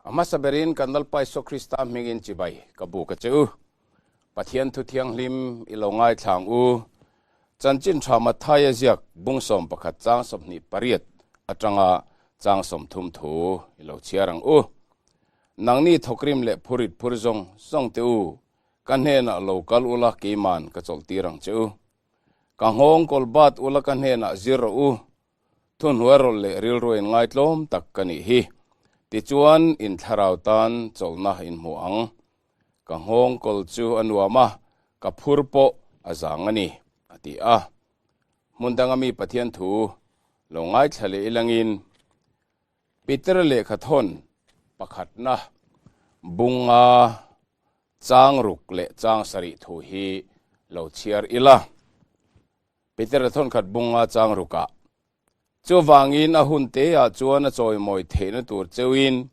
A hmasa berin kan Lalpa Isua Krista hmingin chibai ka buk a che u. Pathian thu thianghlim i lo ngaithla ang u. Chanchin tha Matthaia ziak bung 11 chang 28 atanga chang 30 thu i lo chhiar ang u. Nangni thawkrim leh phurit phur zawng zawng te u, ka hnenah lo kal ula keiman ka chawlhtir ang che u. Ka nghawng kawl bat ula ka hnenah zir rawh u, Thuhnuai rawlh leh rilru in ngaitlawm tak ka nih hi. Tichuan, in thlarau tan chawlhna in hmu ang. Ka nghawng kawl chu a nuam a, ka phur pawh a zang a ni, a ti a. Hmun danga mi Pathian thu lo ngaithla leh ilangin Peter lehkhathawn pakhatna bunga chang ruk leh chang sarih thu hi lo chhiar ila. Peter thawnkhat bunga chang rukah, Chuvangin a hun teah chuan a chawimawi theihna tur cheuhin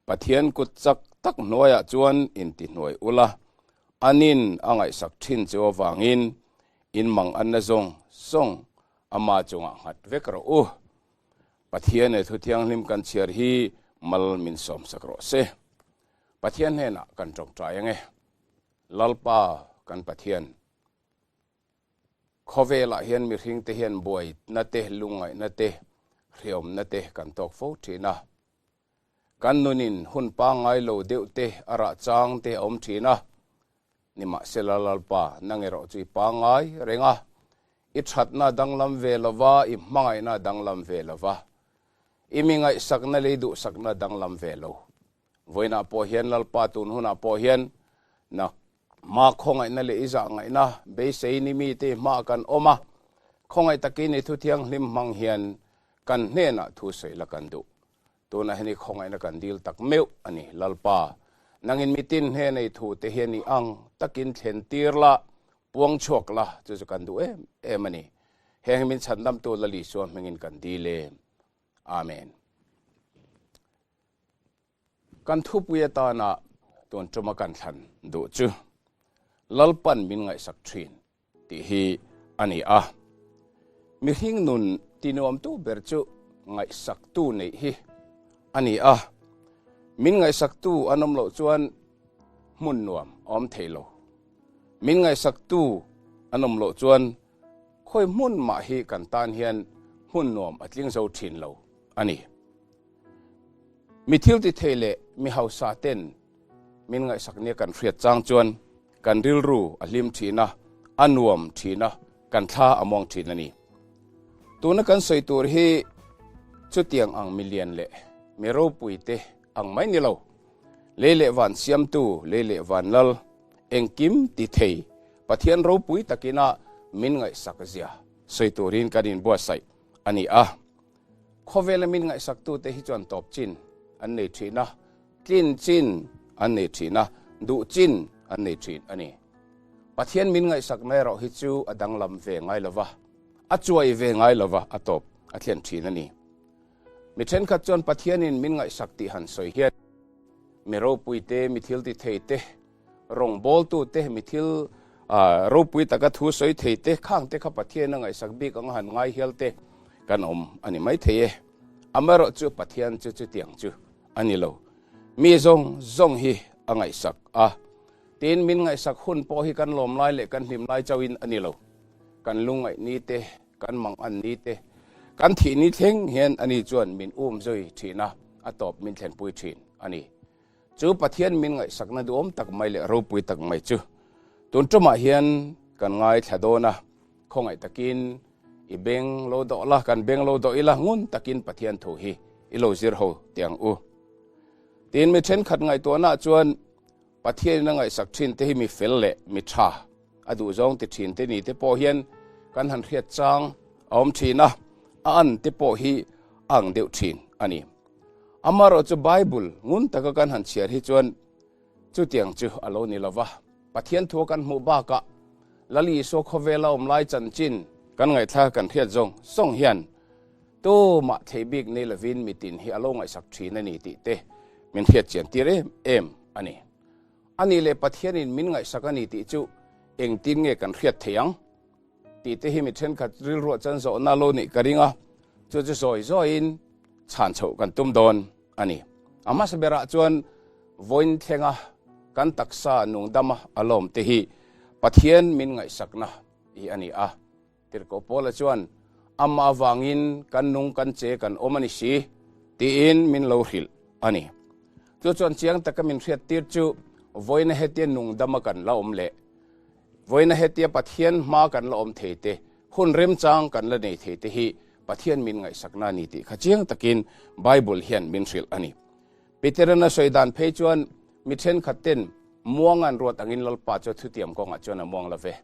Pathian kut chak tak hnuaiah chuan intihnuai ula, anin a ngaihsak thin cheu avangin in mang anna zawng zawng ama chungah nghat vek rawh u. Pathian he thu thianghlim kan chhiar hi mal min sawmsak rawh se. Pathian hnenah kan tawngtai ange. Lalpa kan Pathian. Khawvelah hian mihringte hian buaina te, lungngaihna te, hreawmna te kan tawk fo thin a. Kan nunin hun pangngai lo deuh te, a rah chang te a awm thin a. Nimahsela Lalpa, nang erawh chu i pangngai reng a, i thatna danglam ve lova, i hmangaihna danglam ve lova, i mi ngaihsakna leh i duhsakna danglam ve lo. Vawiinah pawh hian Lalpa tun hunah pawh hian na Hma khawngaihna leh i zahngaihna beisei ni mite hmaah kan awm a, khawngaih takin i thu thianghlim hmang hian kan hnenah thu sawi la kan duh. Tunah hian i khawngaihna kan dil tak meuh a ni, Lalpa. Nangin mitin hnena i thute hian i ang takin thlen tir la, puang chhuak la, chu chu kan duh em em a ni. Heng hi min chhandamtu Lal Isua hmingin kan dil e. Amen. Kan thupui atana tun tuma kan thlan duh chu Lalpan min ngaihsak thin tih hi a ni a. Mihring nun tinuamtu ber chu ngaihsaktu neih hi a ni a. Min ngaihsaktu an awm loh chuan hmun nuam a awm thei lo. Min ngaihsaktu an awm loh chuan khawi hmun mah hi kan tan hian hmun nuam a tling zo thin lo a ni. Mi thil ti thei leh mi hausa ten min ngaihsak nia kan hriat chang chuan kan rilru a hlim thin a, a nuam thin a, kan thla a muang thin a ni. Tuna kan sawi tur hi chutiang ang milian leh mi ropui te ang mai ni lo, lei leh van siamtu, lei leh van lal, engkim ti thei Pathian ropui takina min ngaihsak zia sawi turin kan inbuatsaih a ni a. Khawvela min ngaihsaktute hi chuan tawp chin an nei thin a, tlin chin an nei thin a, duh chin an nei thin a ni. Pathian min ngaihsakna erawh hi chu a danglam ve ngai lo va, a chuai ve ngai lo va, a tawp a thlen thin a ni. Mi thenkhat chuan Pathianin min ngaihsak tih han sawi hian mi ropuite, mi thiltitheite, Rawngbawltute, mi thil ropui taka thu sawi thei te, khang te kha Pathian a ngaihsak bik anga han ngai hial te kan awm a ni mai thei e. Amaherawh chu Pathian chu chutiang chu a ni lo. Mi zawng zawng hi a ngaihsak a. Tin, min ngaihsak hun pawh hi kan lawm lai leh kan hlim lai chauhin a ni lo. Kan lungngaih ni te, kan mangan ni te, kan thih ni thleng hian ani chuan min um zui thin a, a tawp min thlenpui thin a ni. Chu Pathian min ngaihsakna duhawm tak mai leh ropui tak mai chu tun tumah hian kan ngaithla dawn a, khawngaih takin i beng lo dawh la, kan beng lo dawh ila ngun takin Pathian thu hi i lo zir ho teh ang u. Tin, mi thenkhat ngaihtuahnaah chuan Pathianin a ngaihsak thin te hi mi fel leh mi tha a duhzawng ti thin te ni te pawh hian kan han hriat chang a awm thin a, a an te pawh hi a ang deuh thin a ni. Amaherawh chu Bible ngun taka kan han chhiar hi chuan chutiang chu a lo ni lo va. Pathian thua kan hmuh bakah Lal Isua khawvela awm lai chanchin kan ngaihthlak kan hriat zawng zawng hian tumah thei bik nei lovin mitin hi a lo ngaihsak thin a ni tih te min hriat chian tir em em a ni. A nih leh Pathianin min ngaihsak a ni tih chu engtin nge kan hriat thei ang? Tih te hi mi thenkhat rilruah chuan zawhna lo nih ka ring a, chu chu zawi zawiin chhan chhoh kan tum dawn a ni. A hmasa berah chuan vawiin thlenga kan taksa nungdama a lawm te hi Pathian min ngaihsakna hi a ni a. Tirhkoh Paula chuan, Amah avangin kan nung kan che kan awm a ni si, tiin min lo hrilh a ni. Chu chuan chiang taka min hriattir chu vawiina hetia nungdama kan la awm leh vawiina hetia Pathian hma kan la awm thei te, hun remchang kan la nei thei te hi Pathian min ngaihsakna a ni tih kha chiang takin Bible hian min hrilh a ni. Peteran a sawi dan phei chuan mi thenkhat ten muang an ruat angin Lalpa chu thutiam kawngah chuan a muang lo ve.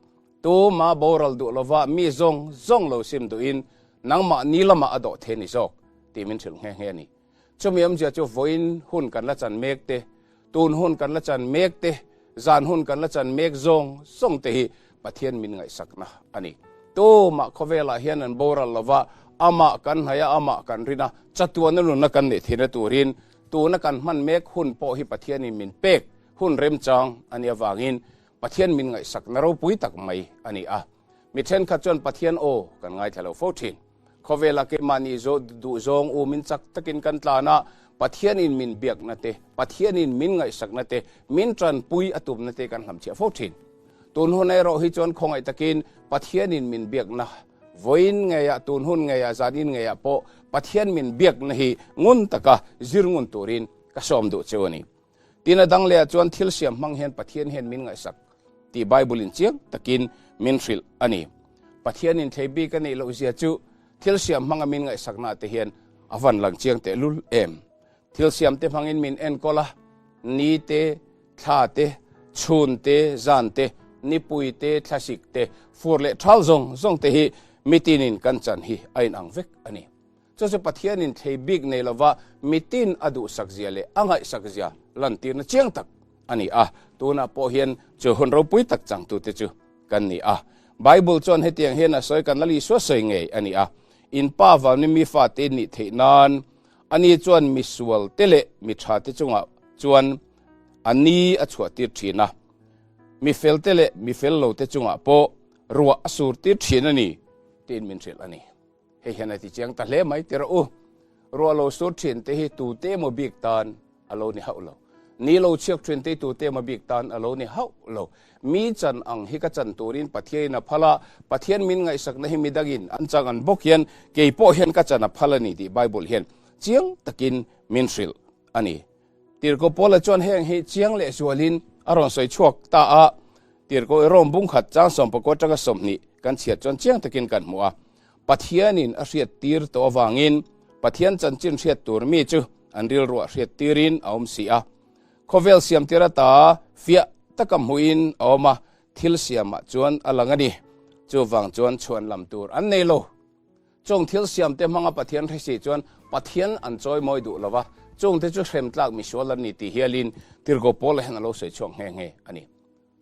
Tuma boral duh lova mi zawng zawng lo sim duhin nangmah ni lamah a dawh thei ni zawk tih min hrilh nghe nghe a ni. Chumi awmzia chu vawiin hun kan la chan mek te, tun hun kan la chan mek te, zan hun kan la chan mek zawng zawng te hi Pathian min ngaihsakna a ni. Tumah khawvelah hian an boral lova amah kan hnaih a, amah kan rin a, chatuana nunna kan neih theihna turin tuna kan hman mek hun pawh hi Pathianin min pek hun remchang a nih avangin Pathian min ngaihsakna ropui tak mai a ni a. Mi thenkhat chuan Pathian aw kan ngaithla lo fo thin. Khawvela keimahni duh zawng umin chak takin kan tlan a, Pathianin min biakna te, Pathianin min ngaihsakna te, min tanpui a tumna te kan hlamchhiah fo thin. Tun hun erawh hi chuan khawngaih takin Pathianin min biakna, vawiin ngeiah, tun hun ngeiah, zanin ngeiah pawh Pathian min biakna hi ngun taka zir ngun turin ka sawm duh cheu a ni. Tin a dang lehah chuan thil siam hmang hian Pathian hian min ngaihsak tih Bible in chiang takin min hrilh a ni. Pathian in thlei bik a neih loh zia chu thil siam hmanga min ngaihsakna te hian a van lang chiang teh lul em. Thil siam te hmangin min enkawl a, ni te, thla te, chhun te, zan te, nipui te, thlasik te, fur leh thal zawng zawng te hi mitinin kan chan hi a inang vek a ni. Chu chu Pathianin thlei bik nei lova mitin a duhsak zia leh a ngaihsak zia lantirna chiang tak a ni a. Tunah pawh hian chu hun ropui tak changtute chu kan ni a. Bible chuan hetiang hian a sawi kan Lal Isua sawi ngei a ni a, In pa vangin mi fate in nih theih nan ani chuan mi sualte leh mi thate chungah chuan a ni a chhuahtir thin a, mi felte leh mi fel lote chungah pawh ruah a surtir thin a ni tiin min hrilh a ni. Hei hian a ti chiang ta hle mai tirh u. Ruah lo sur thin te hi tute emaw bik tan a lo ni hauh lo. Ni lo chhiak thin te hi tute emaw bik tan a lo ni hauh lo. Mi chan ang hi ka chan turin Pathianin a phal a, Pathian min ngaihsakna hi midangin an chang an bawk hian kei pawh hian ka chan a phal a ni tih Bible hian chiang takin min hrilh a ni. Tirhkoh Paula chuan heng hi chiang leh zualin a rawn sawi chhuak ta a, Tirhkoh i Rom bungkhat chang sawmpakua atanga 20 kan chhiat chuan chiang takin kan hmu a. Pathianin a hriattir tawh avangin Pathian chanchin hriat tur mi chu an rilruah hriattirin a awm si a. Khawvel siamtir ata fiah taka hmuhin a awm a, thil siamah chuan a lang a ni. Chuvang chuan chhuan lam tur an nei lo. Chung thil siamte hmanga Pathian hre si chuan Pathian an chawimawi duh lo va, chungte chu hrem tlak misual an ni tih hialin Tirhkoh Paula hian a lo sawi chhuak nghe nghe a ni.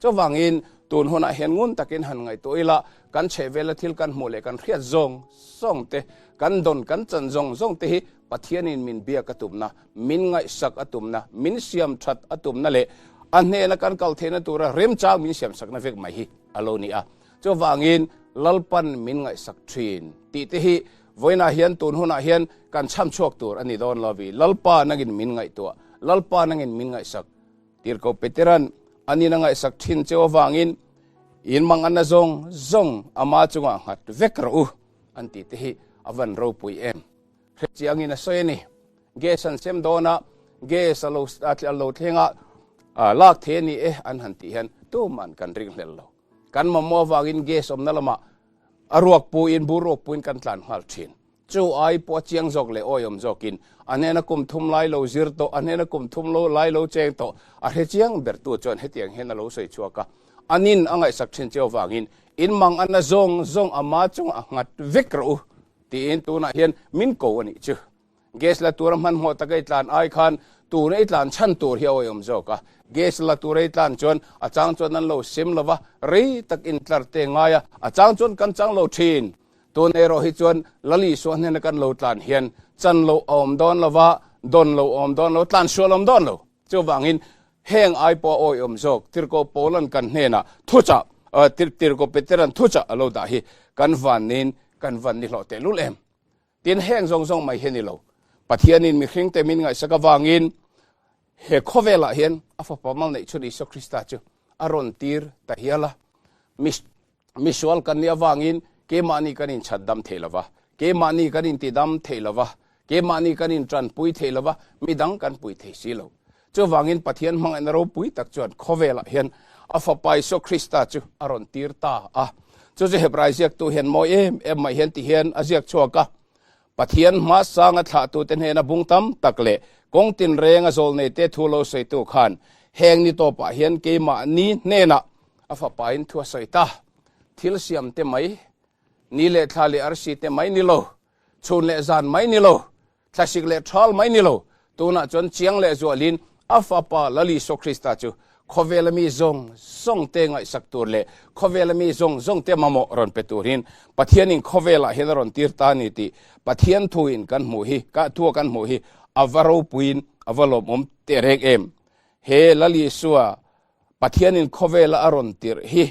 Chuvangin, tun hunah hian ngun takin han ngaihtuah ila, kan chhehvela thil kan hmuh leh kan hriat zawng zawng te, kan dawn kan chan zawng zawng te hi Pathianin min biak a tumna, min ngaihsak a tumna, min siam that a tumna leh a hnena kan kal theihna tura remchang min siamsakna vek mai hi a lo ni a. Chuvangin, Lalpan min ngaihsak thin tih te hi vawiinah hian tun hunah hian kan chham chhuak tur a ni dawn lo vi. Lalpa nangin min ngaihtuah, Lalpa nangin min ngaihsak. Tirhkoh Peteran anin a ngaihsak thin cheu avangin in manganna zawng zawng ama chungah nghat vek rawh u an tih te hi a van ropui em. Hrechiangin a sawi a ni. Gas an sem dawn a, gas a lo a lo thleng a, lak thei a ni e an han tih hian tuman kan ringhlel lo. Kan mamawh avangin gas awmna lamah a ruak puin bur ruak puin kan tlan nghal thin. Chu ai pawh a chiang zawk leh awiawm zawkin a hnena kum thum lai lo zir tawh, a hnena kum thum lo lai lo cheng tawh, a hre chiang bertu chuan hetiang hian a lo sawi chhuak a. A nin a ngaihsak thin cheu avangin in mang a na zawng zawng ama chungah a nghat vek rawh u tiin tunah hian min ko a nih chu. Gas la tura hmanhmawh taka i tlan ai khan tuna i tlan chhan tur hi a awihawm zawk a. Gas la tura i tlan chuan a chang chuan an lo sim lo va, rei tak intlar te ngai a, a chang chuan kan chang lo thin. Tun erawh hi chuan Lali Suah hnena kan lo tlan hian chan loh a awm dawn lo va, dawn loh a awm dawn lo, tlan sual a awm dawn lo. Chuvangin heng ai pawh a awihawm zawk, Tirhkoh Paulan kan hnenah thuchah, Tirhkoh Peteran thuchah a lo dah hi kan vanin kan van ni hlawh tehlul em? Tin, heng zawng zawng mai hi a ni lo. Pathianin mihringte min ngaihsak avangin. He khawvelah hian a fapa mal neih chhun Isua Krista chu a rawn tir ta hial a. Misual kan nih avangin keimahni kan inchhat dam thei lo va, keimahni kan intidam thei lo va, keimahni kan intanpui thei lo va, midang kan pui thei si lo. Chuvangin Pathian hmangaihna ropui tak chuan khawvelah hian a fapa Isua Krista chu a rawn tir ta a. Chu chu Hebrai ziaktu hian mawi em em mai hian ti hian a ziak chhuak a, Pathian hmasanga thlahtute hnena bung tam tak leh kawng tinrenga zawlneite thu lo sawitu khan heng ni tawpah hian keimahni hnenah a fapain thu a sawi ta. Thil siamte mai, ni leh thla leh arsi te mai ni lo, chhun leh zan mai ni lo, thlasik leh thal mai ni lo, tunah chuan chiang leh zualin a fapa Lal Isua Krista chu Khawvela mi zawng zawng te ngaihsak tur leh khawvela mi zawng zawng te mamawh rawn pe turin Pathianin khawvelah hian a rawn tir ta a ni tih Pathian thuin kan hmuh hi, ka thua kan hmuh hi a va ropuiin a va lawmawm teh reng em. He Lal Isua Pathianin khawvela a rawn tirh hi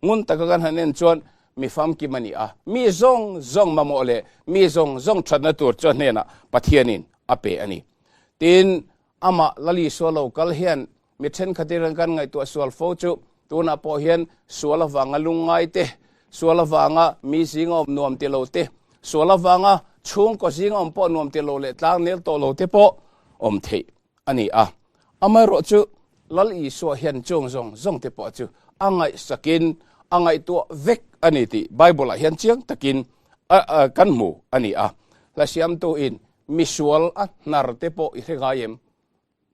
ngun taka kan han en chuan mi famkim a ni a, mi zawng zawng mamawh leh mi zawng zawng thatna tur chu a hnenah Pathianin a pe a ni. Tin, Amah Lal Isua lo kal hian mi thenkhatin kan ngaihtuah sual fo chu tunah pawh hian sual avanga lungngai te, sual avanga mi zinga awm nuam ti lo te, sual avanga chhungkaw zinga awm pawh nuam ti lo leh tlang nel tawh lo te pawh awm theih a ni a. Amaherawh chu Lal Isua hian chung zawng zawng te pawh chu a ngaihsakin a ngaihtuah vek a ni tih Bible-ah hian chiang takin kan hmu a ni a. Hla siamtuin Misual a hnar te pawh i hre ngai em?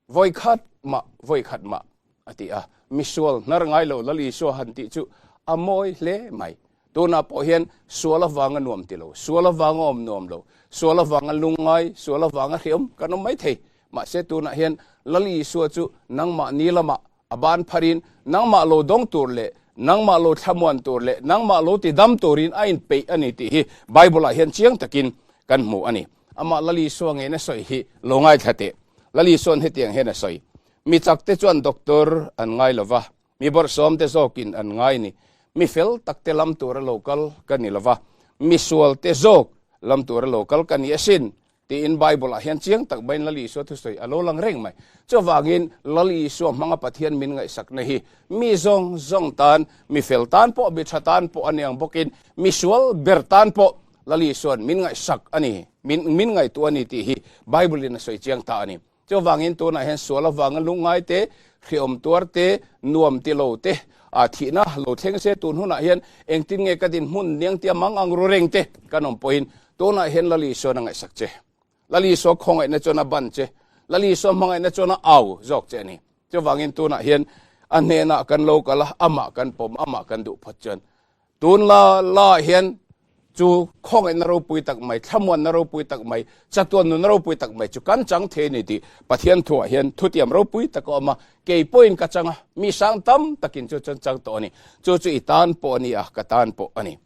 Vawi khat mah, vawi khat mah, a ti a. Misual hnar ngai lo Lal Isua han tih chu a mawi hle mai. Tunah pawh hian sual avanga nuam ti lo, sual avanga awm nuam lo, sual avanga lungngai, sual avanga hriam kan awm mai thei. Mahse tunah hian Lal Isua chu nangmah ni lamah A ban pharin nangmah lo dawng tur leh nangmah lo thlamuan tur leh nangmah lo tidam turin a inpeih a ni tih hi Bible-ah hian chiang takin kan hmu a ni. Amah Lal Isua ngein a sawi hi lo ngaithla teh. Lal Isua'n hetiang hian a sawi, Mi chakte chuan doctor an ngai lo va, mi bawrhsawmte zawkin an ngai ni. Mi fel takte lam tura lo kal ka ni lo va, mi sualte zawk lam tura lo kal ka ni asin. Tiin Bible-ah hian chiang tak maiin Lal Isua thusawi a lo lang reng mai. Chuvangin Lal Isua hmanga Pathian min ngaihsakna hi mi zawng zawng tan, mi fel tan pawh, mi tha tan pawh a ni ang bawkin mi sual ber tan pawh Lal Isua'n min ngaihsak a ni, min min ngaihtuah a ni tih hi Bible-in a sawi chiang ta a ni. Chuvangin tunah hian sual avanga lungngai te, hriawm tuar te, nuam ti lo te, a thihna lo thleng se tun hunah hian engtin nge ka dinhmun niang tia mang ang ru reng te kan awm pawhin Tunah hian Lal Isuan a ngaihsak che. Lal Isua khawngaihna chuan a ban che. Lal Isua hmangaihna chuan a au zawk che a ni. Chuvangin tunah hian a hnenah kan lo kal a, amah kan pawm, amah kan duh phawt chuan tun la la hian chu khawngaihna ropui tak mai, thlamuanna ropui tak mai, chatuan nunna ropui tak mai chu kan chang thei a ni tih Pathian thuah hian thutiam ropui tak a awm a. Kei pawhin ka chang a, mi sang tam takin chu chuan chang tawh a ni. Chu chu i tan pawh a ni a, ka tan pawh a ni.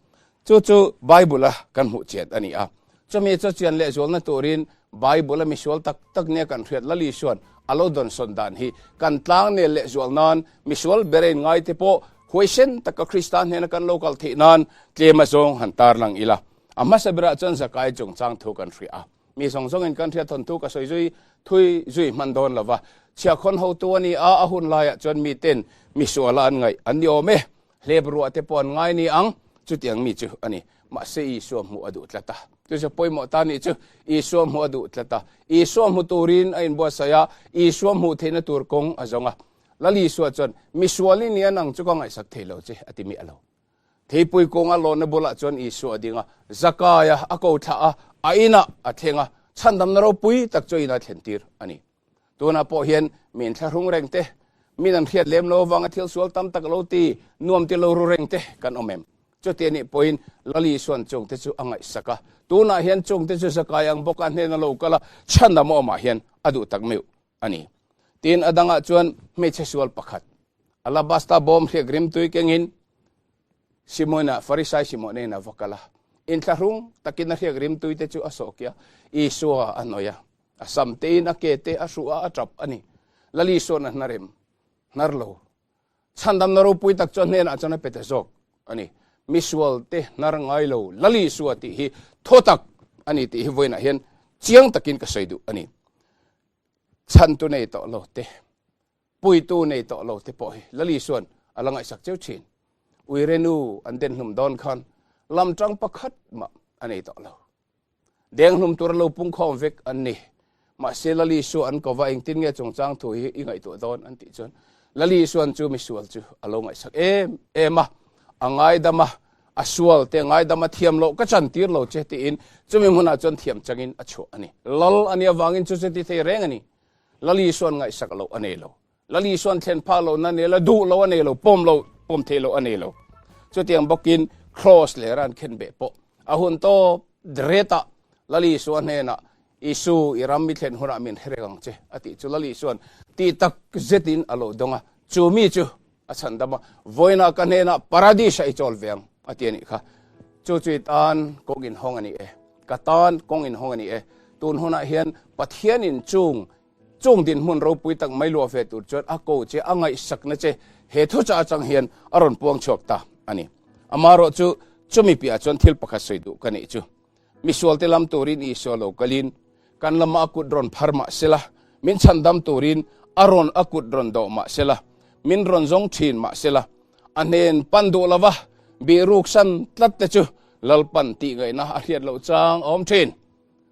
Chu chu Bible-a kan hmuh chian a ni a. Chumi chu chian lehzualna turin Bible-a misual tak tak nia kan hriat Lal Isua'n a lo dawnsawn dan hi kan tlang nel lehzual nan misual berain ngaite pawh huaisen taka Krista hnena kan lo kal theih nan tlem a zawng han tarlang ila. A hmasa berah chuan Zakai chungchang thu kan hria a. Mi zawng zawngin kan hriat thawn thu ka sawi zui thui zui hman dawn lo va. Chhiahkhawn hotu a ni a, a hun laiah chuan miten misuala an ngaih an ni awm e. Hlep ruah te pawh an ngai ni ang, chutiang mi chu a ni. Mahse Isua hmuh a duh tlat a. Chu chu pawimawh ta nih chu, Isua hmuh a duh tlat a. Isua hmu turin a inbuatsaih a, Isua hmuh theihna tur kawng a zawng a. Lal Isua chuan, Misual i nia nang chu ka ngaihsak thei lo che, a ti miah lo. Theipui kawnga lawnna bulah chuan Isua a ding a, Zakaia a ko thlah a, a inah a thleng a, chhandamna ropui tak chu a inah a thlentir a ni. Tunah pawh hian mi inthlahrung reng te, min an hriat lem lo avanga thil sual tam tak lo ti, nuam ti lo ru reng te kan awm em? Chuti anih pawhin Lal Isua'n chungte chu a ngaihsak a, tunah hian chungte chu zakai ang bawka hnena lo kal a, chhandam a awmah hian a duh tak meuh a ni. Tin, a dangah chuan hmeichhe sual pakhat, alabasta bawm hriak rimtui kengin Simona, Farisai Simona in a va kal a, inthlahrung takin a hriak rimtui te chu a sawhkiah a, Isua a hnawih a. A sam tein a ke te a hruh a, a tap a ni. Lali sawn a hnarem, hnar lo. Chhandamna ropui tak chu a hnenah chuan a pe ta zawk a ni. Misual te hnar ngai lo Lali Isua tih hi thaw tak a ni tih hi vawiinah hian chiang takin ka sawi duh a ni. Chhantu nei tawh lo te, puitu nei tawh lo te pawh hi Lal Isuan a la ngaihsak cheu thin. Uire nu an den hlum dawn khan lamtang pakhat mah a nei tawh lo. Deng hlum tura lo pungkhawm vek an ni. Mahse Lal Isua an ko va, engtin nge chungchang thu hi i ngaihtuah dawn an tih chuan Lal Isuan chu misual chu a lo ngaihsak em em a, a ngaidam a, a sual te ngaidam a thiam loh ka chan tir lo che tiin chumi hmunah chuan thiam changin a chhuah a ni. Lal a nih avangin chu chu ti thei reng a ni. Lal Isuan ngaihsak loh a nei lo. Lal Isuan thlen phak lohna a nei lo, duh loh a nei lo, pawm lo, pawm theih loh a nei lo. Chutiang bawkin Kraws leh ran khenbeh pawh a hun tawp retah Lal Isua hnenah Isu, i ram i thlen hunah min hre reng ang che a tih chu Lal Isuan tih tak zetin a lo dawng a, chu mi chu a chhan dam a, vawiinah ka hnenah Paradis-ah i chawl ve ang a ti a nih kha. Chu chu i tan kawng inhawng a ni e, ka tan kawng inhawng a ni e. Tun hunah hian Pathianin chung Chung dinhmun ropui tak mai luah ve tur chuan a ko che, a ngaihsakna che he thuchah atang hian a rawn puang chhuak ta a ni. Amaherawh chu, chumi piahah chuan thil pakhat sawi duh ka nih chu. Misualte lam turin Isua lo kalin kan lamah a kut rawn phar mah sela, min chhandam turin a rawn a kut rawn dawh mah sela, min rawn zawng thin mah sela, a hnen pan duh lova bihruksan tlat te chu Lalpan tih ngaihna a hriat loh chang a awm thin.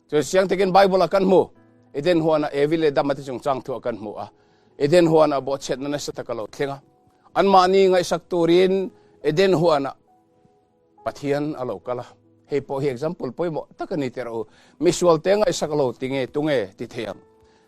Chu siang takin Bible-ah kan hmu. Eden huana Evi leh Adama te chungchang thuah kan hmu a. Eden huana bawhchhiatna nasa tak a lo thleng a. Anmahni ngaihsak turin Eden huana Pathian a lo kal a. Hei pawh hi example pawimawh tak a ni teh rawh u. Misualte ngaihsak lo ti nge tunge ti thei ang.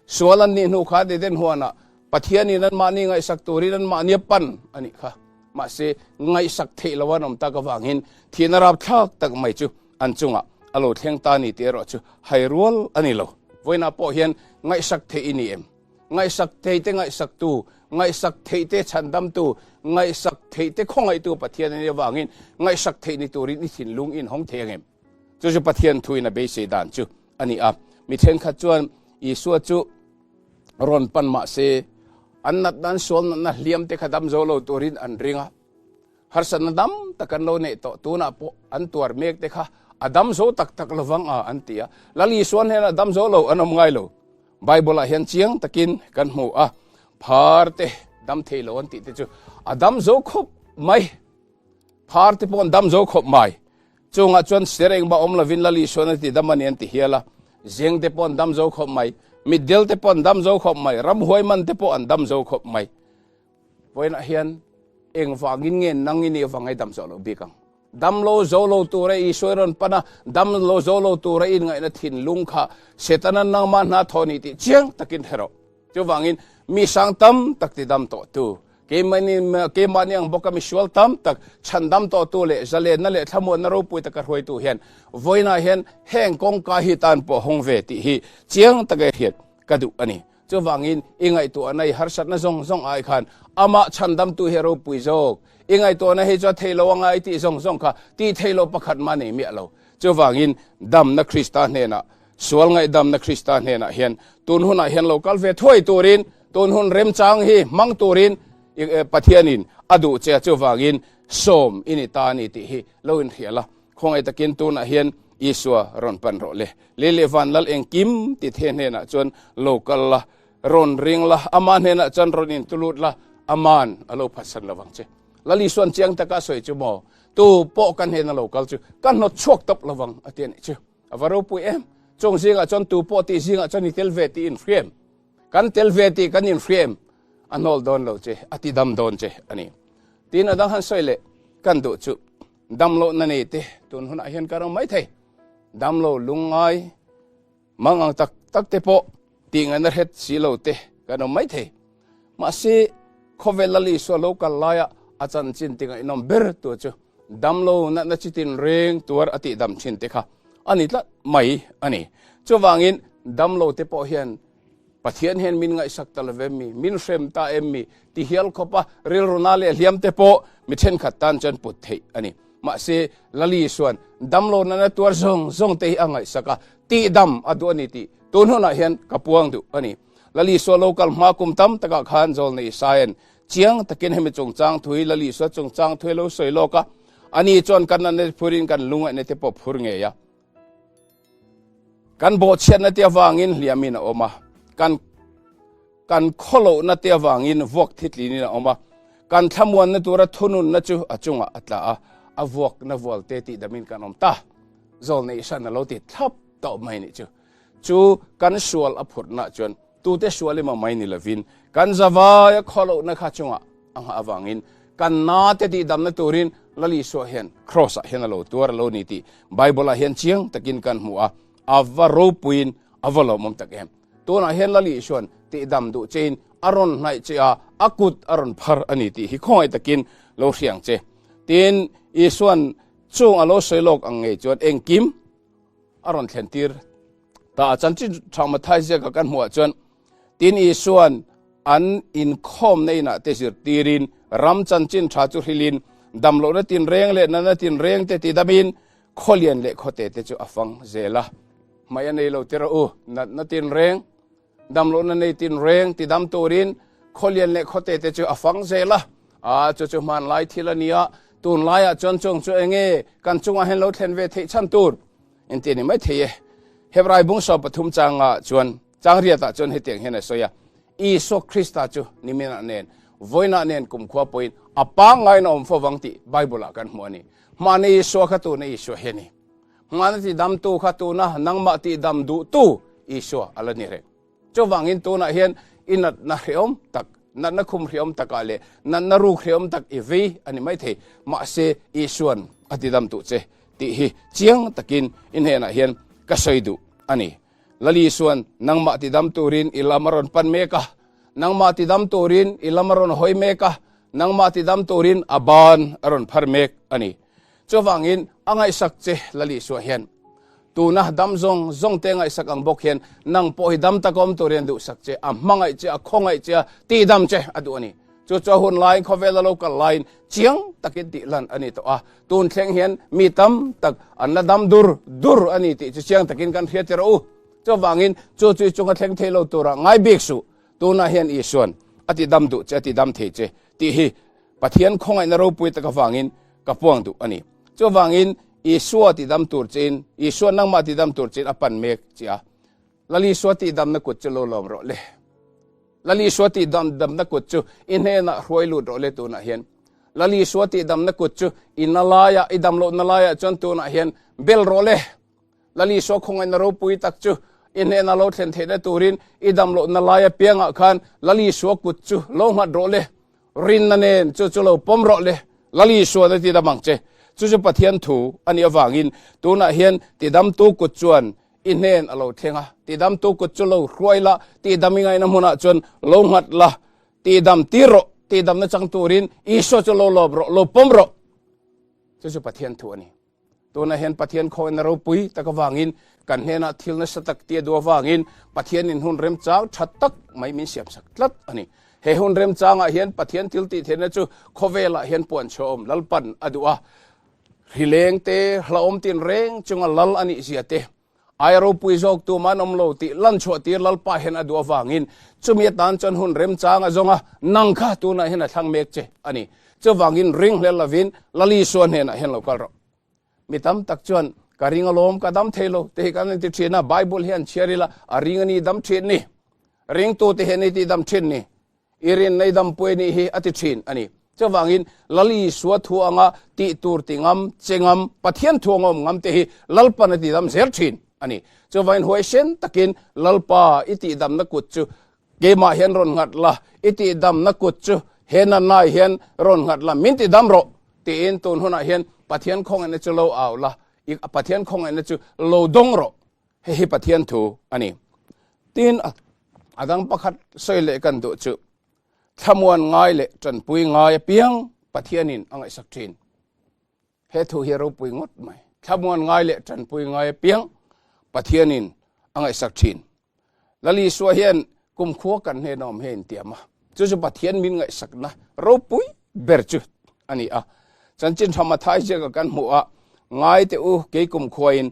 Sual an nih hnu khan Eden huanah Pathianin anmahni ngaihsak turin anmahni a pan a nih kha. Mahse, ngaihsak theih lo an awm tak avangin thihna rapthlak tak mai chu an chungah a lo thleng ta ni tih erawh chu hai rual a ni lo. Vawiinah pawh hian ngaihsak theih i ni em? Ngaihsak theite ngaihsaktu, ngaihsak theihte chhandamtu, ngaihsak theihte khawngaihtu Pathian a nih avangin ngaihsak theih ni turin i thinlung i inhawng thei ang em? Chu chu Pathian thuin a beisei dan chu a ni a. Mi thenkhat chuan Isua chu rawn pan mah se an nat nan sual natna hliam te kha dam zo lo turin an ring a. Harsatna dam tak an lo neih tawh tunah pawh an tuar mek te kha a dam zo tak tak lovang a an ti a. Lal Isua hnenah dam zo lo an awm ngai lo. Bible ah hian chiang takin kan hmu a, phar te dam thei lo an tih te chu a dam zo khawp mai. Phar te pawh an dam zo khawp mai. Chungah chuan ser engmah awm lovin Lal Isuan a ti dam a ni an ti hial a. Zeng te pawh an dam zo khawp mai. Mitdel te pawh an dam zo khawp mai. Ramhuai man te pawh an dam zo khawp mai. Vawiinah hian engvangin nge nang i nih avang i dam zawh loh bik ang? Dam lo zo lo tura Isua i rawn pan a, dam lo zo lo tura i inngaihna thinlung kha Setana nangmah hna thaw ni tih chiang takin hre rawh. Chuvangin mi sang tam tak ti dam tawhtu, keimahni keimahni ang bawka misual tam tak chhandam tawhtu leh zalenna leh thlamuanna ropui taka hruaitu hian vawiinah hian heng kawngka hi tan pawh hawng ve tih hi chiang taka hriat ka duh a ni. Chuvangin i ngaihtuahna i harsatna zawng zawng ai khan amah chhandamtu hi a ropui zawk. I ngaihtuahna hi chu a theih lo anga i tih zawng zawng kha tih theih loh pakhat mah nei miah lo. Chuvangin damna Krista hnenah Sual ngaihdamna Krista hnenah hian tun hunah hian lo kal ve thuai turin, tun hun remchang hi hmang turin Pathianin a duh che a, chuvangin sawm i ni ta a ni tih hi lo inhria la. Khawngaih takin tunah hian Isua rawn pan rawh le. Lei leh van lal engkim ti the hnenah chuan lo kal la, rawn ring la, ama hnenah chuan rawn intulut la, aman a lo phatsan lovang che. Lal Isuan chiang taka a sawi chu maw, Tu pawh ka hnena lo kal chu ka hnawt chhuak tawp lovang a ti a nih chu. A va ropui em! Chung zingah chuan tu pawh tih zingah chuan i tel ve tih inhriam. Kan tel ve tih kan inhriam. A hnawl dawn lo che, a ti dam dawn che a ni. Tin a dang han sawi leh kan duh chu dam lohna nei te tun hunah hian ka ram mai thei. Dam lo lungngai mang ang tak tak te pawh tih ngaihna hret si lo te kan awm mai thei. Mahse khawvel Lal Isua lo kal laia a chanchin ti ngaihnawm ber tu chu Damlo natna chitin reng tuar a tihdam thin te kha a ni tlat mai a ni. Chuvangin damlo te pawh hian Pathian hian min ngaihsak ta lo em mi, min hrem ta em mi ti hial khawpa rilru na leh hliam te pawh mi thenkhat tan chuan put theih a ni. Mahse Lali chuan damlo natna tuar zawng zawng te hi a ngaihsak a, tihdam a duh a ni tih tun hunah hian ka puang duh a ni. Lali Isua lo kal hma kum tam takah khan Zawlnei Isaia'n Chiang takin hemi chungchang thu hi Lal Isua chungchang thu hi lo sawi lawk a, ani chuan kan natna te phurin kan lungaihna te pawh phur ngei a. Kan bawhchhiatna te avangin hliamin a awm a, kan. Kan khawlohna te avangin vuak thitlinin a awm a, kan thlamuanna tura thununna chu a chungah a tla a, a vuakna vualte tihdamin kan awm ta. Zawlneih hran a lo ti thlap tawh mai nih chu. Chu kan sual a phurhna chuan tute sual emaw mai ni lovin kan zavaia khawlohna kha chungah a nghah avangin kan nate tihdamna turin Lal Isua hian Kraws ah hian a lo tuar a lo ni tih Bible ah hian chiang takin kan hmu a, a va ropuiin a va lawmawm tak em. Tunah hian Lal Isuan tihdam duh chein a rawn hnaih che a, a kut a rawn phar a ni tih hi khawngaih takin lo hriang che. Tin, Isuan chung a lo sawi lawk ang ngei chuan engkim a rawn thlen tir ta a. Chanchin Tha Mathai ziaka kan hmuhah chuan, Tin, Isuan an inkhawmna inah te zirtirin ram chanchin tha chu hrilhin damlohna tinreng leh natna tinreng te tidamin khawlian leh khawte te chu a fang zel a. Hmai a nei lo tir a u, natna tinreng, damlohna nei tinreng tidam turin khawlian leh khawte te chu a fang zel a. A, chu chu hmanlai thil a nia, tunlaiah chuan chung chu enge kan chungah hian lo thlen ve theih chhan tur engtin ni mai thei e. Hebrai bung 13 changa chuan chang riatah chuan hetiang hian a sawi a, Isua Krista chu niminah nen, vawiinah nen kumkhua pawhin a pangngain a awm fo vang tih Bible-ah kan hmu a ni. Hmana Isua kha tuna Isua hi a ni. Hmana tidamtu kha tuna nangmah tihdam duhtu Isua a la ni reng. Chuvangin tunah hian i natna hreawm tak, natna khum hreawm takah leh natna ruk hreawm tak i vei a ni maithei. Mahse, Isua'n a tidam duh che tih hi chiang takin i hnenah hian ka sawi duh a ni. Lal Isua'n nangmah tidam turin i lam a rawn pan mek a, nangmah tidam turin i lam a rawn hawi mek a, nangmah tidam turin a ban a rawn phar mek a ni. Chuvangin a ngaihsak che Lal Isua hian tuna dam zawng zawng te ngaihsak ang bawk hian nang pawh hi dam taka awm turin a duhsak che, a hmangaih che, a khawngaih che a, tihdam che a duh a ni. Chu chu a hun laiin khawvela lo kal laiin chiang takin tihlan a ni tawh a, tun thleng hian mi tam tak an la dam dur dur a ni tih chu chiang takin kan hria tir u. Chuvangin chu chu i chunga thleng thei lo tura ngai bik suh, tunah hian Isuan a tidam duh che, a tidam thei che tih hi Pathian khawngaihna ropui tak avangin ka puang duh a ni. Chuvangin Isua tidam tur chein, Isua nangmah tidam tur chein a pan mek che a, Lal Isua tihdamna kut chu lo lawm rawh le. Lal Isua tihdamna kut chu i hnenah hruai lut rawh le tunah hian. Lal Isua tihdamna kut chu i na laiah, i damlohna laiah chuan tunah hian bel rawh le. Lal Isua khawngaihna ropui tak chu i hnena lo thlen theihna turin i damlohna lai apiangah khan Lal Isua kut chu lo nghat rawh le. Rinna nen chu chu lo pawm rawh le. Lal Isua na tidam ang che. Chu chu Pathian thu a nih avangin tunah hian tidamtu kut chuan i hnen a lo thleng a. Tidamtu kut chu lo hruai la, tihdam i ngaihna hmunah chuan lo nghat la, tihdam tir rawh, tihdamna chang turin Isua chu lo lawm rawh, lo pawm rawh. Chu chu Pathian thu a ni. Tunah hian Pathian khawina ropui tak avangin kan hnenah thil nasa tak tia duh avangin Pathianin hun remchang tha tak mai min siamsak tlat a ni. He hun remchangah hian Pathian thil tih theihna chu khawvelah hian puanchhuah awm Lalpan a duh a. Hrileng te, hlauhawm tinreng chunga lal a nih zia te, Ai ropui zawk tum an awm lo tih lanchhuah tir Lalpa hian a duh avangin chumi atan chuan hun remchang a zawng a, nang kha tunah hian a thlang mek che a ni. Chuvangin ring hlel lovin Lal Isua hnenah hian lo kal rawh. Mi tam tak chuan ka ring alawm ka dam thei lo te hi kan inti thin a, Bible hian chhiar ila a ring a ni dam thin ni, ringtute hian i tih dam thin ni. I rin nei dampui nih hi a ti thin a ni. Chuvangin Lal Isua thu anga tih tur ti ngam, che ngam, Pathian thu anga awm ngam te hi Lalpan a ti dam zel thin a ni. Chuvangin huaisen takin Lalpa i tihdamna kut chu keimah hian rawn nghat la, i tihdamna kut chu he natnaah hian rawn nghat la, min ti dam rawh tiin tun hunah hian Pathian khawngaihna chu lo au la, i Pathian khawngaihna chu lo dawng rawh. Hei hi Pathian thu a ni. Tin, a dang pakhat sawi leh kan duh chu thlamuan ngai leh tanpui ngai apiang Pathianin a ngaihsak thin. He thu hi a ropui ngawt mai. Thlamuan ngai leh tanpui ngai apiang Pathianin a ngaihsak thin. Lal Isua hian kumkhua kan hnena awm hi a intiam a. Chu chu Pathian min ngaihsakna ropui ber chu a ni a. Chanchin tha Mathai ziaka kan hmuh a, Ngai teh u, kei kumkhuain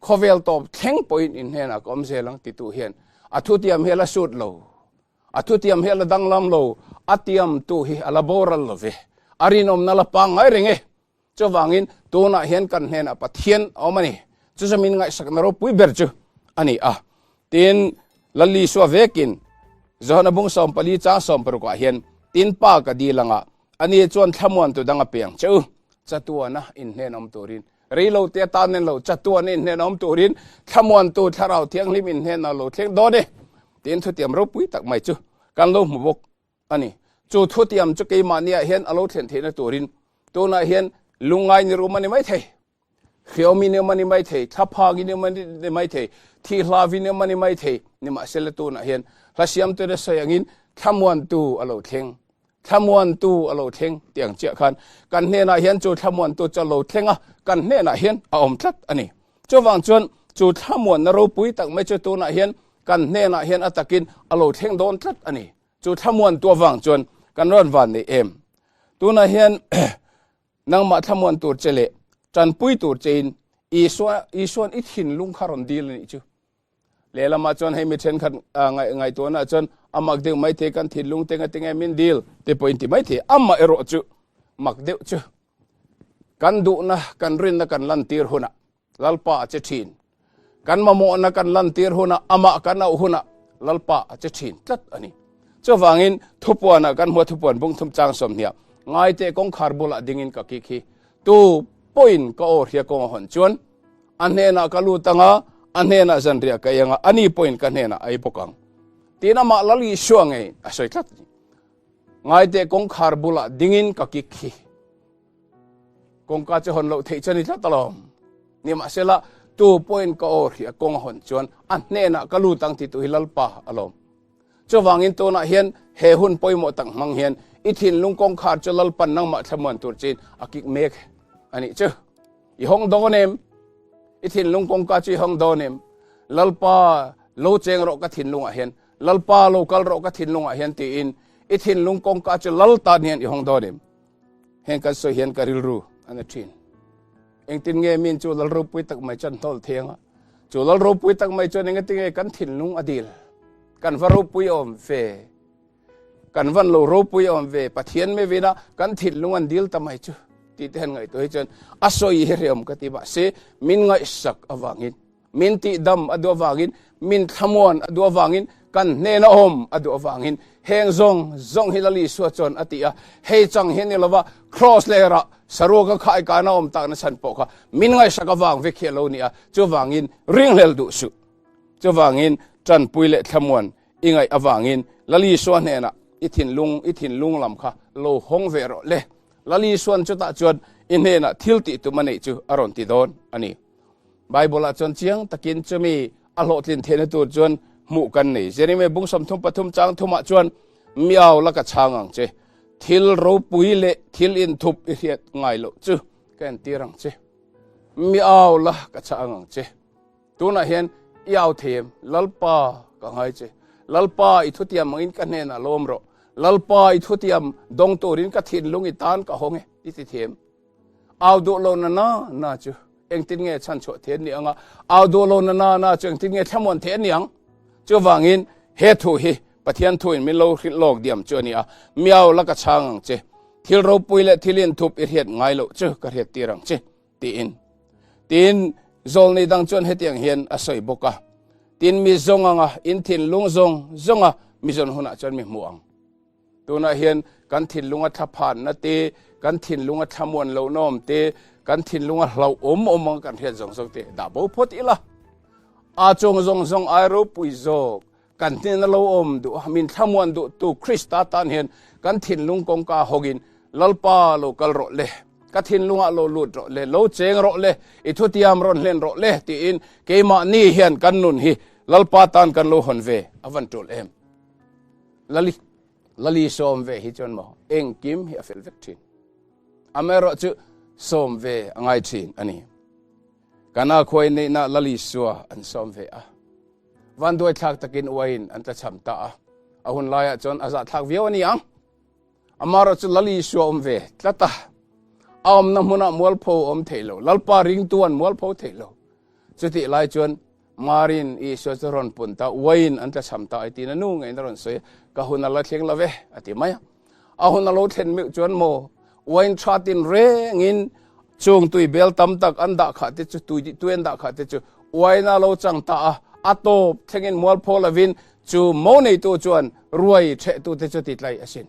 Khawvel tawp thleng pawhin in hnenah ka awm zel ang titu hian a thutiam hi a la sut lo, a thutiam hi a la danglam lo, a tiamtu hi a la boral lo ve, a rinawmna la pangngai reng e. Chuvangin tunah hian kan hnenah Pathian a awm a ni. Chu chu min ngaihsakna ropui ber chu a ni a. Tin, Lal Isua vekin. Johana bung 14 chang 60 ah hian tin pa ka dil anga ani chuan thlamuan tu dang a pe ang che u. Chatuana inhnen awm turin reilo te atan nen lo chatuana inhnen awm turin thlamuan tu thlarau thianghlim inhnen a lo thleng dawn e. Tin thutiam ropui tak mai chu kan lo hmu bawk ani. Chu thutiam chu keimahniah hian a lo thlen theihna turin tunah hian lungngai ni rum ani mai thei. Hriawm in awm ani mai thei, thlaphang in awm ani mai thei, thi hlav in awm ani mai thei. Nimahsela tunah hian hla siamtu te sawi angin thlamuantu a lo thleng. Thlamuantu a lo thleng tih ang chiah khan kan hnenah hian chu thlamuantu chu a lo thleng a, kan hnenah hian a awm tlat a ni. Chuvang chuan chu thlamuanna ropui tak mai chu tunah hian kan hnenah hian a takin a lo thleng dawn tlat a ni. Chu thlamuantu avang chuan kan rawn van nei em. Tunah hian Nangmah thlamuan tur che leh tanpui tur chein Isua Isuan i thinlung kha rawn dil a nih chu. Lehlamah chuan hei mi thenkhat ngaihtuahna chuan a mak deuh mai thei kan thinlung te ngatinge min dil te pawhin ti mai thei. Amah erawh chu mak deuh chu kan duhna kan rinna kan lantir hunah Lalpa a che thin. Kan mamawhna kan lantir hunah, amah kan auh hunah Lalpa a che thin tlat a ni. Chuvangin thupuanah kan hmua thupuan bung thum chang 20 ngaite kawngkhar bulah dingin ka kik hi tu pawhin ka aw hria kawng a hawn chuan a hnenah ka lut anga a hnenah zanriah ka ei anga ani pawhin ka hnenah a ei bawk ang. Tin amah Lal Isua ngei a sawi tlat a ni. Ngaite kawngkhar bulah dingin ka kik hi. Kawngka chu hawn loh theih chuan i tlat alawm. Nimahsela, tu pawhin ka aw hria kawng a hawn chuan a hnenah ka lut ang ti tu hi Lalpa alawm. Chuvangin tunah hian he hun pawimawh tak hmang hian i thinlung kawngkhar chu Lalpan nangmah thlamuan tur chin a kik mek a nih chu. I hawng dawn em? I thinlung kawngka chu i hawng dawn em? Lalpa lo cheng rawh ka thinlungah hian, Lalpa lo kal rawh ka thinlungah hian tiin i thinlung kawngka chu Lal tan hian i hawng dawn em? Heng kan sawi hian ka rilru a na thin. Engtin nge min chu lal ropui tak mai chuan hnawl thei anga? Chu lal ropui tak mai chuan engati nge kan thinlung a dil? Kan va ropui awm ve. Kan van lo ropui awm ve. Pathian me vina kan thinlung an dil ta mai chu. Ti te han ngaihtuah hi chuan a sawi hi hreawm ka ti mahse min ngaihsak avangin Min tihdam a duh avangin, min thlamuan a duh avangin, kan hnena awm a duh avangin heng zawng zawng hi Lal Isua chuan a ti a. Hei chang hi a ni lova, Kraws lerah saruaka khaikana awm takna chhan pawh kha min ngaihsak avang vek hi a lo ni a, chuvangin ringhlel duh suh. Chuvangin tanpui leh thlamuan i ngaih avangin Lal Isua hnenah i thinlung, i thinlung lam kha lo hawng ve rawh le. Lal Isuan chutah chuan i hnenah thil tih tum a neih chu a rawn ti dawn a ni. Bible ah chuan chiang takin chumi a hlawhtlin theihna tur chuan hmuh kan nei. Jeremiah bung 33 chang thumah chuan miau la ka chhang ang che. Thil ropui leh thil inthup i hriat ngai loh chu ka entir ang che. Miau la ka chhang ang che. Tunah hian i au thei em? Lalpa ka ngai che. Lalpa i thutiam angin ka hnenah lawm rawh. Lalpa i thutiam dawng turin ka thinlung i tan ka hawng e i ti thei em? Au duh lo na na na chu engtin nge chhan chhuah thei an ni anga, au duh lo na na na chu engtin nge thlamuan thei an ni ang? Chuvangin he thu hi Pathian thuin min lo hrilh lawk diam chu a ni a, miau la ka chhang ang che, thil ropui leh thil inthup i hriat ngai loh chu ka hriat tir ang che, tiin. Tin, zawlnei dang chuan hetiang hian a sawi bawk a, Tin, mi zawng anga in thinlung zawng zawnga mi zawn hunah chuan mi hmu ang. Tunah hian kan thinlunga thlaphanna te, kan thinlunga thlamuan lohna awm te, kan thinlunga hlauhawm awm ang kan hriat zawng zawng te dah bo phawt ila. A chung zawng zawng ai ropui zawk kan hnena lo awm duh a, min thlamuan duh tu Krista tan hian kan thinlung kawngka hawkin Lalpa lo kal rawh le, ka thinlungah lo lut rawh le, lo cheng rawh le, i thutiam rawn hlen rawh le tiin keimahni hian kan nun hi Lalpa tan kan lo hawn ve a van tul em. Lali Lali sawm ve hi chuan maw engkim hi a fel vek thin. Amaherawh chu sawm ve a ngai thin a ni. Kana khuai neihna Lali sua an sawm ve a. Vanduai thlak takin uaiin an tlachham ta a. A hun laiah chuan a zahthlak viau a ni ang. Amaherawh chu Lali sua awm ve tlat a. A awmna hmunah mualpho awm thei lo. Lalpa ringtu an mualpho thei lo. Chutih lai chuan Marin Isua chu rawn pun ta, uaiin an tlachham ta ai tiin a nu ngeiin a rawn sawi a, ka hun a la thleng lo ve, a ti mai a. A hun a lo thlen meuh chuan maw, uain tha tin rengin chung tui bel tam tak an dah khah te chu, tui tui an dah khah te chu uain a lo chang ta a, a tawp thlengin mualpho lovin Chu mo neitu chuan ruai ṭhehtute chu ti tlai asin.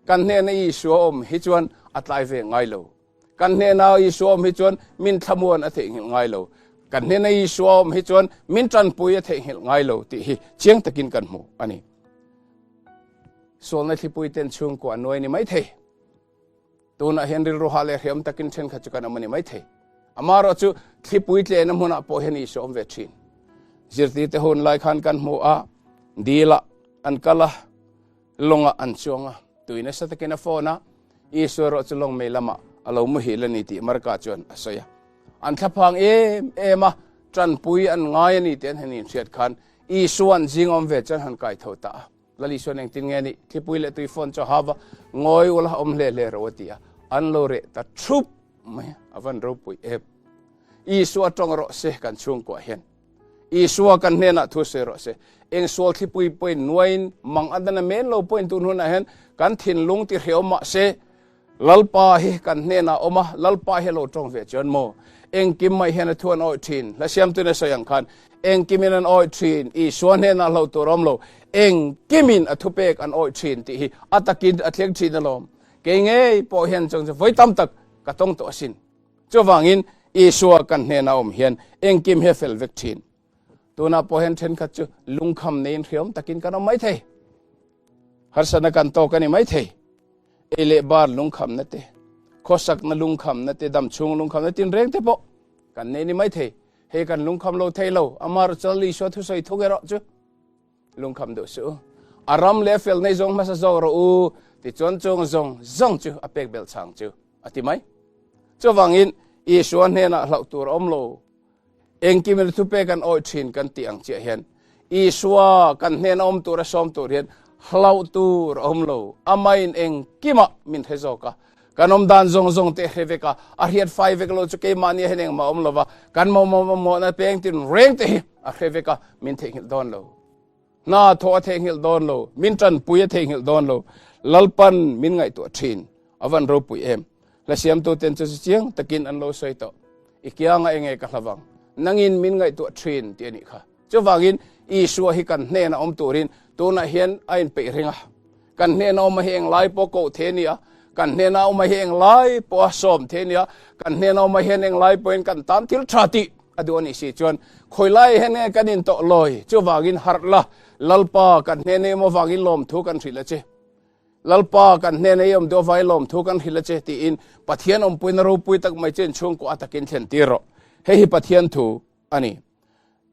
Kan hnena Isua awm hi chuan a tlai ve ngai lo. Kan hnena Isua awm hi chuan min thlamuan a theihnghilh ngai lo. Kan hnena Isua awm hi chuan min ṭanpui a theihnghilh ngai lo tih hi chiang takin kan hmu a ni. Sualna thlipui ten chhungkua a nuai ni mai thei. Tunah hian rilru hah leh hreawm takin thenkhat chu kan awm a ni mai thei. Amaherawh chu thlipui tlehna hmunah pawh hian Isua awm ve thin. Zirtirte hun lai khan kan hmu a, dilah an kal a, lawngah an chuang a, tui nasa takin a phone a, Isua erawh chu lawng mei lamah a lo muhil a ni tih Marka chuan a sawi a. An thlaphang em em a, tanpui an ngai a ni tih an han inhriat khan Isua'n zing awm ve chuan han kai tho ta a. Lal Isua'n engtin nge nih? Thlipui leh tui phone chu a hau va, Ngawi ula awm hle hle ro a ti a, an lo reh ta thup mai a, a van ropui em. Isua tawng rawh se kan chhungkuah hian. Isua kan hnenah thu sawi rawh se. Eng sual thlipui pawhin nuaiin mang a dan a men lo pawhin tun hunah hian kan thinlung ti hreawm mah se, Lalpa hi kan hnenah awm a, Lalpa hi a lo tawng ve chuan maw? Engkim mai hian a thu an awih thin. Hla siamtuin a sawi ang khan, Engkimin an awih thin, Isua hnenah hlauh tur awm lo, engkimin a thupek an awih thin tih hi a takin a thleng thin alawm. Kei ngei pawh hian chuang chu vawi tam tak ka tawng tawh asin. Chuvangin Isua kan hnenah awm hian engkim hi a fel vek thin. Tunah pawh hian thenkhat chu lungkham neiin hriawm takin kan awm maithei. Harsatna kan tawk a ni maithei. Ei leh bar lungkhamna te, khawsakna lungkhamna te, damchhung lungkhamna tinreng te pawh kan nei ni maithei. Hei kan lungkham lo thei lo, amaherawh chu Lal Isua thusawi thung erawh chu lungkham duh suh u. A ram leh a fel nei zawng hmasa zawk rawh u, tichuan chung zawng zawng chu a pek belh chang chu a ti mai. Chuvangin Isua hnenah hlauh tur a awm lo. Engkim in thupek an awih thin kan tih ang chiah hian Isua kan hnena awm tur a sawm tur hian hlauh tur a awm lo. Amahin engkimah min hre zawk a, kan awm dan zawng zawng te hre vek a, a hriat fai vek lo chu keimahni hian engmah awm lo va, kan mamawhna peng tin reng te hi a hre vek a, min theihnghilh dawn lo. Hna thawh a theihnghilh dawn lo, min tanpui a theihnghilh dawn lo, Lalpan min ngaihtuah thin, a van ropui em. Hla siamtu ten chu chiang takin an lo sawi tawh, I kianga enge ka hlavang, nangin min ngaihtuah thin tih a nih kha. Chuvangin Isua hi kan hnena awm turin tunah hian a inpeih ring a, kan hnena awm a hi englai pawh koh thei a ni a, kan hnena awm a hi englai pawh a sawm thei a ni a, kan hnena awm a hian englai pawhin kan tan thil tha tih a duh a nih si chuan khawi lai hian nge kan intawh lawi? Chuvangin harh la, Lalpa kan hnena i awm avangin lawmthu kan hrilh a che. Lalpa kan hnena i awm duh avangin lawmthu kan hrilh a che tiin Pathian awmpuina ropui tak mai chu inchhungkaw a takin thlen tir rawh. Hei hi Pathian thu a ni.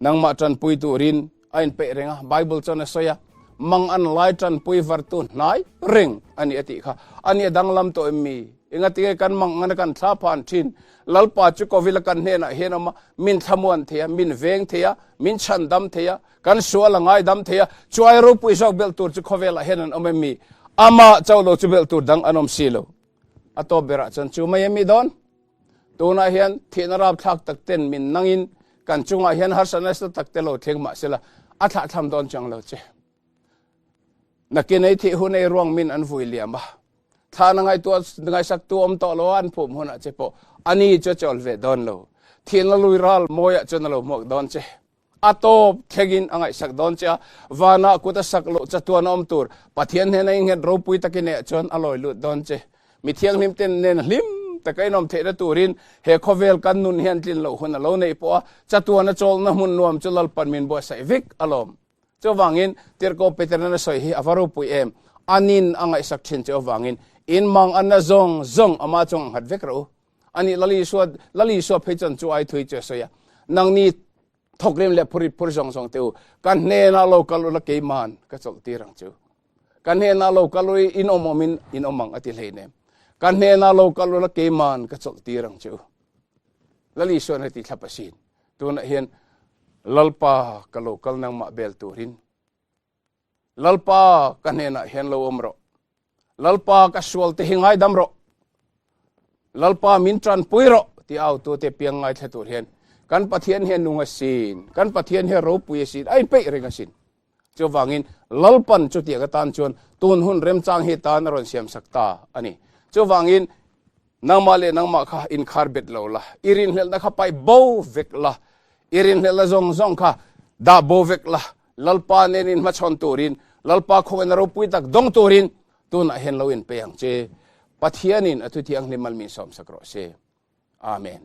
Nangmah tanpui turin a inpeih reng a, Bible chuan a sawi a, mang an lai tanpui vartu hnai reng a ni a tih kha. A ni a danglam tawh em mi? Engati nge kan mang angana kan thla phan thin? Lalpa chu Kovila kan hnenah hian awm a, min thlamuan thei a, min veng thei a, min chhandam thei a, kan sual a ngaidam thei a, chuai ropui zawk belh tur chu khawvelah hian an awm em mi? Amah chauh lo chu belh tur dang an awm si lo. A tawp berah chuan chu mai em mi dawn? Tunah hian thihna rapthlak tak ten min nangin kan chungah hian harsatna nasa tak te lo thleng mah sela a thlahthlam dawn chiang lo che. Nakin ei thih hun ei ruang min an vui liam a, thla na ngaihtuah ngaihsak tu awm tawh lo a an phum hunah che pawh ani chu a chawl ve dawn lo. Thihna lui ral mawiah chuan a lo hmuak dawn che. A tawp thlengin a ngaihsak dawn che a, vanah kut a sak loh chatuan a awm tur Pathian hnena inghet ropui takin eh chuan a lawi lut dawn che. Mi thianghlim ten nen hlim taka inawm theihna turin he khawvel kan nun hian tlin loh hun a lo neih pawh a, chatuan a chawlhna hmun nuam chu Lalpan min buatsaih vek alawm. Chuvangin Tirhkoh Peterna sawi hi a va ropui em? Anin a ngaihsak thin che avangin in mang anna zawng zawng ama chung a nghat vek rawh u. Ani Lal Isua, Lal Isua phei chuan chu ai thui chu a sawi a, Nangni thawkrim leh phurit phur zawng zawng te u, ka hnenah lo kal ula keiman ka chawlh tir ang chu. Ka hnenah lo kal ula in awm awmin in awm ang a ti hleinem. Ka hnenah lo kal ula keiman ka chawlh tir ang chu. Lal Isuan heti thlap asin. Tunah hian Lalpa ka lo kal nangmah bel turin Lalpa ka hnenah hian lo awm rawh. Lalpa ka sual te hi ngaidam rawh. Lalpa min tanpui rawh ti au tu te piang ngaithla tur hian kan Pathian hian nung asin, kan Pathian hian ropui asin, a inpeih reng asin. Chuvangin Lalpan chutiang atan chuan tun hun remchang hi tan a rawn siamsak ta a ni. Chuvangin nangmah leh nangmah kha inkhar bet lo la, i rinhlelhna kha paih bo vek la, i rinhlelhna zawng zawng kha dah bo vek la. Lalpa nen in hmachhawn turin, Lalpa khawngaihna ropui tak dawng turin tunah hian lo inpe ang che. Pathianin a thu thianghlim mal min sawmsak rawh se. Amen.